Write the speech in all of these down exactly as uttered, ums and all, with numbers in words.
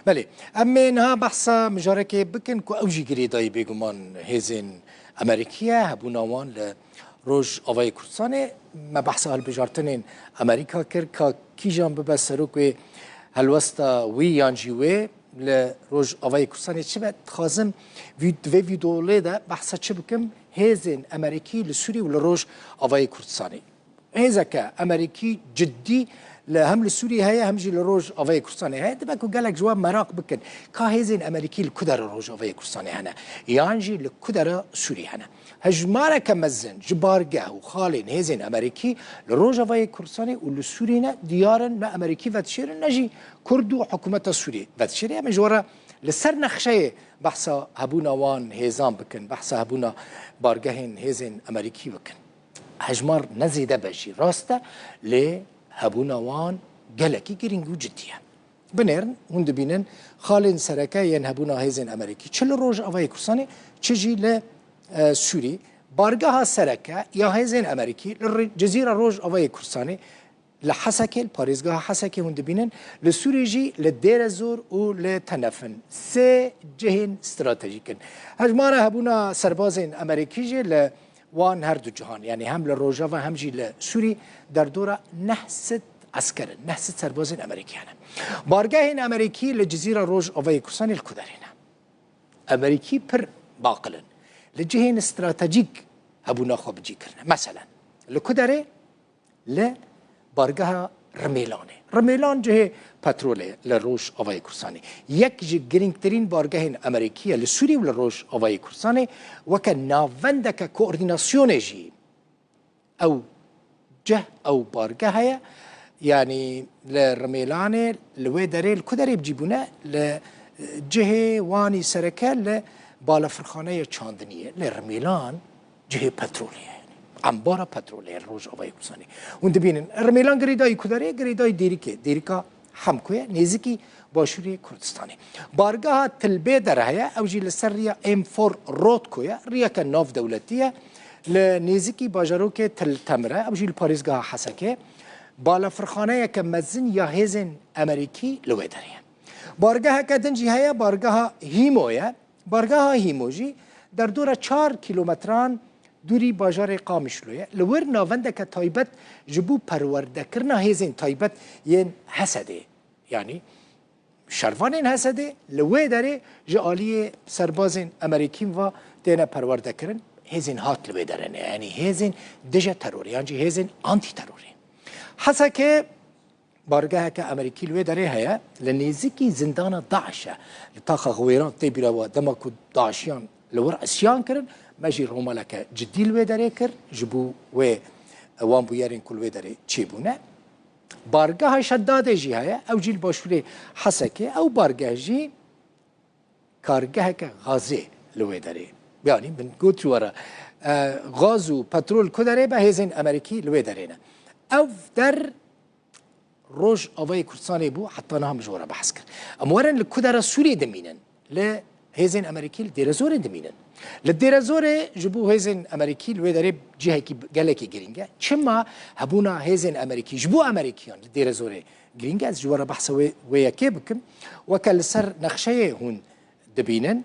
Belê, em ê niha behsa mijarekê bikin ku ew jî girêdayî bêguman hêzên Amerîkî ye, hebûna wan li Rojavayê Kurdistanê. Me behsa hilbijartinên Amerîka kir, ka kîjan bibe serok wê helwesta wî yan jî wê li Rojavayê Kurdistanê çi be. Dixwazim vî-, di vê vîdeolê de behsa çi bikim? Hêzên Amerîkî li Sûrî û li Rojavayê Kurdistanê. Hêzeke Amerîkî cidî li, hem li Sûriyê heye, hem jî li Rojavayê Kurdistanê heye. Dibe ku gelek ji we meraq bikin, ka hêzên Amerîkî li ku dera Rojavayê Kurdistanê hene, yan jî li ku dera Sûriyê hene. Hejmareke mezin ji bargeh û xalên hêzên Amerîkî li Rojavayê Kurdistanê û li Sûriyê ne diyar in, ne Amerîkî vedişêrin, ne jî Kurd û hikûmeta Sûriyê vedişêrê. Em ê ji we re li ser nexşeyê behsa hebûna wan hêzan bikin, behsa hebûna bargehên hêzên Amerîkî bikin. Hejmar ne zêde be jî rast e, lê hebûna wan gelekî girîng û cidî ye. Binêrin, hûn dibînin xalên sereke yên hebûna hêzên Amerîkî, çi li Rojavayê Kurdistanê, çi jî li, e, Sûrî. Bargeha sereke ya hêzên Amerîkî li Rê-, Cizîra Rojavayê Kurdistanê, li Hesekê, li parêzgeha Hesekê hûn dibînin, li Sûrî jî li Dêrezor û li Tenef in. Sê cihên stratejîk in. Hejmara hebûna serbazên Amerîkî jî li wan her du cihan, yanî hem li Rojava hem jî li Sûrî derdora neh sed esker in, neh sed serbazên Amerîkî hene. Bargehên Amerîkî li Cizîra Rojavayê Kurdistanê li ku derê ne? Amerîkî pir baqil in. Li cihên stratejîk hebûna xwe bi cî kirine. Meselen, li ku derê? Li bargeha Rimêlanê. Rimêlan cihê petrolê ye li Rojavayê Kurdistanê. Yek ji girîngtirîn bargehên Amerîkî ye li Sûrî û li Rojavayê Kurdistanê, weke navendeke koordînasyonê jî ew cih, ew bargeh heye. Yanî li Rimêlanê, li wê derê, li ku derê bi cî bûne? Li, e, cihê Wanî sereke, li balafirxaneya çandiniyê, li Rimêlan cihê petrolê ye, yanî embara petrolê ye li Rojavayê Kurdistanê. Hûn dibînin, Rimêlan girêdayî ku derê? Girêdayî Dêrikê, Dêrika Hemko ye, nêzîkî başûrê Kurdistanê. Bargeha Tilbêder heye, ew jî li ser riya M four Road ku ye, riyeke navdewletî ye, li nêzîkî bajarokê Til Temir e, ew jî li parêzgeha Hesekê. Balafirxaneyeke mezin ya hêzên Amerîkî li wê derê ye. Bargeheke din jî heye, bargeha Hîmo ye. Bargeha Hîmo jî derdora çar kîlometran dûrî bajarê Qamişlo ye. Li wir navendeke taybet ji bo perwerdekirina hêzên taybet yên Hesedê, yanî şervanên Hesedê, li wê derê ji aliyê serbazên Amerîkî ve têne perwerdekirin. Hêzên hat li wê derê ne, yanî hêzên dije terorê yan jî hêzên antîterorê. Hesekê bargeheke Amerîkî li wê derê heye, li nêzîkî zindana DAIŞ e. Li taxa Xwêran tê bîra we, dema ku DAIŞiyan li wir isyan kirin, me jî romaleke cidî li wê derê kir, ji bo wê, e, wan bûyerên ku li wê derê çêbûne. Bargeha Şedadê jî heye, ew jî li başûrê Hesekê, ew bargeh jî kargeheke gazê li wê derê. Yanî min got ji we re, e, gaz û petrol ku derê be, hêzên Amerîkî li wê derê ne. Ev der Rojavayê Kurdistanê bû, heta niha min ji we re behs kir. Em werin li ku dera Sûriyê dimînin, li hêzên Amerîkî li Dêrezorê dimînin. Li Dêrezorê ji bo hêzên Amerîkî li wê derê cihekî gelekî girîng e. Çima hebûna hêzên Amerîkî ji bo Amerîkiyan li Dêrezorê girîng e? Ez ji we re behsa wê, wê yekê bikim. Weke li ser nexşeyê hûn dibînin,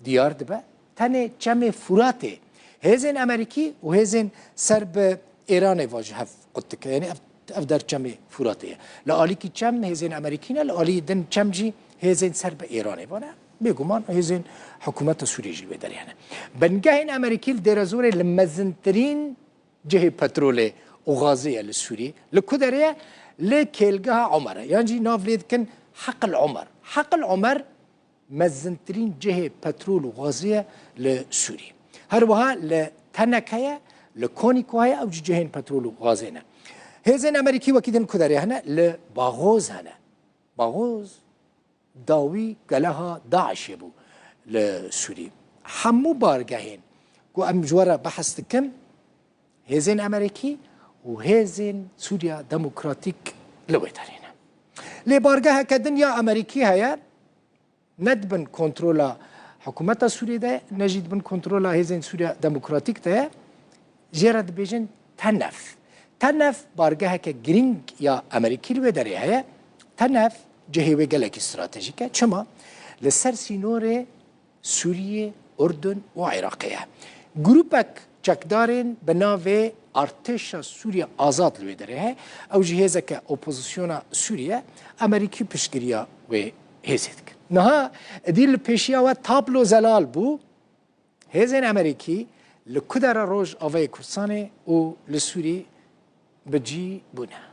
diyar dibe, tenê Çemê Furatê hêzên Amerîkî û hêzên ser bi Êranê ve ji hev qut dike. Yanî ev, ev der Çemê Furatê ye. Li alîkî çem hêzên Amerîkî ne, li alî din çem jî hêzên ser bi Êranê ve ne. Bêguman hêzên hikûmeta Sûriyê jî wê derê hene. Bingehên Amerîkî li Dêrezorê li mezintirîn cihê petrolê û gazê ye li Sûriyê. Li ku derê ye? Li kêlgeha Omer e. Yan jî nav lê dikin Heqil Omer. Heqil Omer mezintirîn cihê petrol û gazê ye li Sûriyê. Her wiha li Tenek heye, li Konîko heye, ew jî cihên petrol û gazê ne. Hêzên Amerîkî wekî din ku derê hene? Li Baxoz hene. Baxoz dawî geleha DAIŞê bû li Sûrî. Hemû bargehên ku em ji we re behs dikin, hêzên Amerîkî û hêzên Sûriya Demokratîk li wê derê ne. Lê bargeheke din ya Amerîkî heye, ne di bin kontrola hikûmeta Sûriyê de, ne jî di bin kontrola hêzên Sûriya Demokratîk de ye. Jê re dibêjin Tenef. Tenef bargeheke girîng ya Amerîkî li wê derê heye. Tenef cihê wê gelekî stratejîk e. Çima? Li ser sînorê Sûriyê, Urdun û Iraqê ye. Grûpek çekdarên bi navê Artêşa Sûriye Azad li wê derê heye. Ew jî hêzeke opozisyona Sûriye, Amerîkî piştgiriya wê hêzê dike. Niha êdî li pêşiya we tablo zelal bû. Hêzên Amerîkî li ku dera Rojavayê Kurdistanê û li Sûrî bi cî bûne.